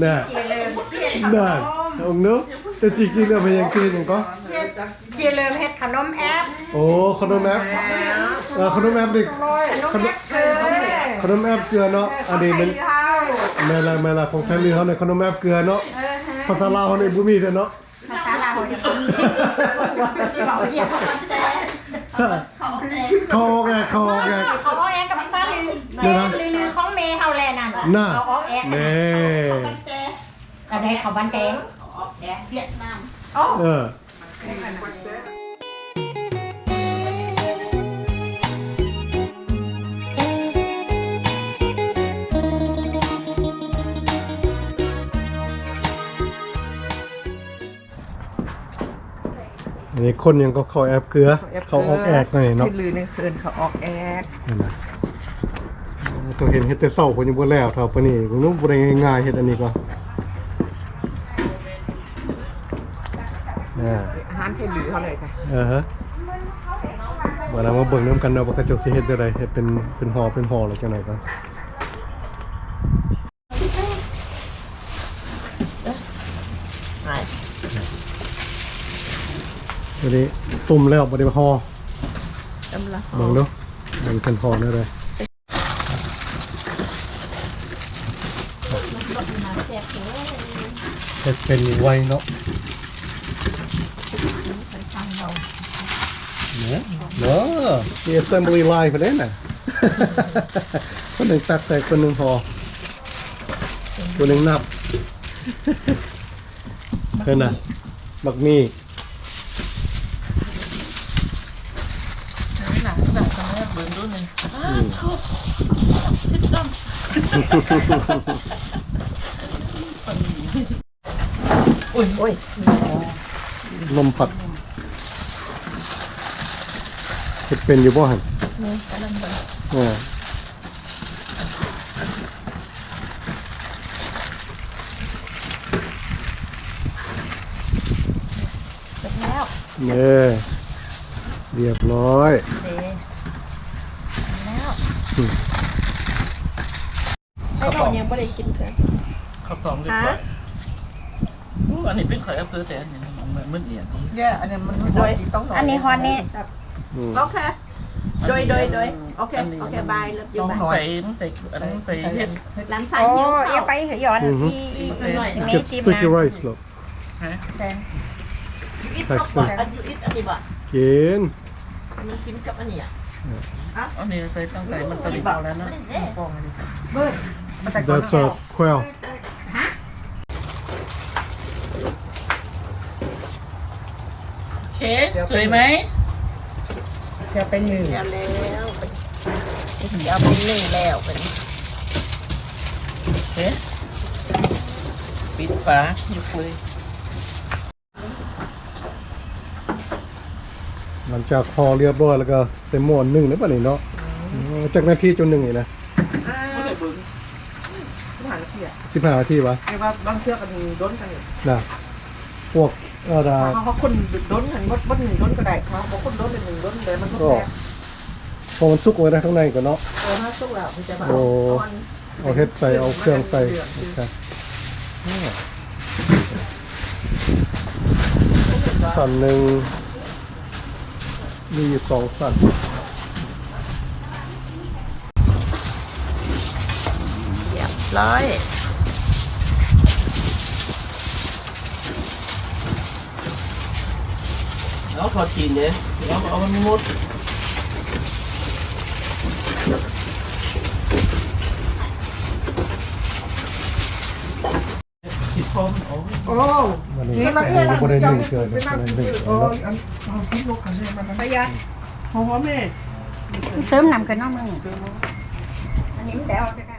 ນະ ນັ້ນ ເອົາເນາະ ແຕ່ຈິງໆແລ້ວເປັນຫຍັງ ຊິເຮັດຫຍັງກໍ ຊິເລີ່ມເຮັດຂະໜົມແອັບ. ໂອ້ ຂະໜົມແອັບ ເອີ ຂະໜົມແອັບນີ້ ຂະໜົມແອັບເກືອ ຂະໜົມແອັບເກືອເນາະ. ອັນນີ້ແມ່ນ ແມ່ນລະ ແມ່ນລະ ຂອງໄທລາວເຮົານີ້ ຂະໜົມແອັບເກືອເນາະ. ພາສາລາວເຮົານີ້ບໍ່ມີເດີເນາະ. ພາສາລາວເຮົານີ້ບໍ່ມີ ຊິເວົ້າຫຍັງ. ເຂົາອອກແອກ ເຂົາອອກແອກ ເຂົາອອກແອກກັບພາສາລື ແຈນ ຫຼືຂອງແມ່ເຮົາແຫຼະນັ້ນ ເຂົາອອກແອກ ແນ່ ອັນໃດເຂົາບ້ານແຕງ ເຂົາອອກແອກຫວຽດນາມ ເອີ ອັນນີ້ຄົນຫຍັງກໍເຂົ້າແອັບເກືອ ເຂົ້າອອກແອກນີ້ເນາະ ທີ່ລືນີ້ເອີ້ນເຂົ້າອອກແອກ ເຫັນນະ. ໂອ້ ໂຕເຫັນເຮັດແຕ່ເຊົ້າພຸ້ນ ຍັງບໍ່ແລ້ວເທົ່າປານນີ້ ເບິ່ງດູ ບໍ່ໄດ້ງ່າຍໆ ເຮັດອັນນີ້ກໍ ອາ ອາຫານໄທລືເຮົາເລີຍຄ່ະ ເອີ ບາດນີ້ມາເບິ່ງນຳກັນເນາະ ວ່າເຂົາເຈົ້າຊິເຮັດແນວໃດ ເຮັດເປັນ ເປັນຫໍ່ ເປັນຫໍ່ ແລ້ວຈັ່ງໃດກໍ ຕົວນີ້ຕົ້ມແລ້ວ ບໍ່ໄດ້ຫໍ່ ຕົ້ມແລ້ວ ເບິ່ງດູ ເບິ່ງເປັນຫໍ່ແນວໃດ. ເຮັດເປັນໄວເນາະ ເນາະ ມີ assembly line ເພິ່ນເດ້ນະ ຄົນໜຶ່ງຕັກໃສ່ ຄົນໜຶ່ງຫໍ່ ຄົນໜຶ່ງນັບ ເຫັນນະ ບັກໝີ່ ເບິ່ງດູນີ້ ອືມ ສິບດຳ ໂອ້ຍ ໂອ້ຍ ລົມພັດ ເຮັດເປັນຢູ່ບໍ່ຫັ້ນ? ນີ້ກຳລັງເບິ່ງ ເອີ ເສັດແລ້ວ ເອີ ຮຽບຮ້ອຍ ເດ້ ແລ້ວ ອືມ ໄອ້ນ້ອງຍັງບໍ່ໄດ້ກິນເທື່ອ ເຂົ້າຕອງເລີຍ ຮະ? ໂອ້ ອັນນີ້ເປັນໄຂ່ອຳເພີ ແຕ່ອັນນີ້ມັນ ມັນ ມັນອີ່ຫຍັງນີ້ ເດ້ ອັນນີ້ມັນ ໂດຍ ອັນນີ້ຮອດນີ້ ອືມ ໂອເຄ ໂດຍ ໂດຍ ໂດຍ ໂອເຄ ໂອເຄ ບາຍ ເລີບຢູ ບາຍ ໃສ່ ໃສ່ ອັນ ໃສ່ເຫັດ ຫຼານຊາຍຫິວເຂົ້າ ໂອ້ ໄປຍ້ອນ ອືຮຶ ອີ ອີ ອີ Get sticky rice ໂລດ ຮະ ແຊນ Excellent ອັນ you eat ອັນນີ້ບໍ່? ກິນ ມັນກິນກັບອັນນີ້ອະ ເອີ ອັນນີ້ໃສ່ຕັ້ງແຕ່ມັນຕະລິດເອົາແລ້ວເນາະ What is this? ເບີດ That's a quail. ໂອເຄ ສວຍໄໝ? ຈະໄປໜຶ້ງ ແລ້ວ ຈະເອົາໄປໜຶ້ງແລ້ວບັດນີ້ ໂອເຄ ປິດຝາ ຍົກເລີຍ. ຫຼັງຈາກຫໍ່ຮຽບຮ້ອຍແລ້ວກໍໃສ່ໝໍ້ໜຶ້ງເດ້ບັດນີ້ເນາະ ອືມ ເອີ ຈັກນາທີຈັ່ງໜຶ້ງນີ້ນະ? ອ່າ ບໍ່ໄດ້ເບິ່ງ ສິບຫ້ານາທີອະ ສິບຫ້ານາທີຫວາ? ແຕ່ວ່າບາງເທື່ອກໍໜຶ້ງດົນກັນນະ ພວກ ເອີ ຖ້າເຮົາຄົນດົນຫັ້ນ ບໍ່ ບໍ່ໜຶ້ງດົນກໍໄດ້ ຖ້າເຮົາບໍ່ຄົນດົນ ໜຶ້ງດົນແລ້ວມັນບໍ່ແຊບ ເພາະມັນສຸກໄວ້ທາງໃນກ່ອນເນາະ ເອີ ມັນສຸກແລ້ວມັນຈະແບບ ໂອ້ ອ່ອນ ເອົາເຫັດໃສ່ ເອົາເຄື່ອງໃສ່ ໂອເຄ ຊັ້ນໜຶ່ງ ມີຢູ່ສອງຊັ້ນ ຮຽບຮ້ອຍ ເອົາທອດຈີນເດ້ ເອົາ ເອົາມັນໝົດ ໂອ້ ວັນນີ້ ອັນນີ້ບໍ່ໄດ້ໜຶ້ງເທື່ອເດ້ ບໍ່ໄດ້ໜຶ້ງເທື່ອເນາະ ປະຢັດ ເຕີມນ້ຳກັນເນາະ ມື້ນີ້ ອັນນີ້ມັນໄດ້ອອກຈາກ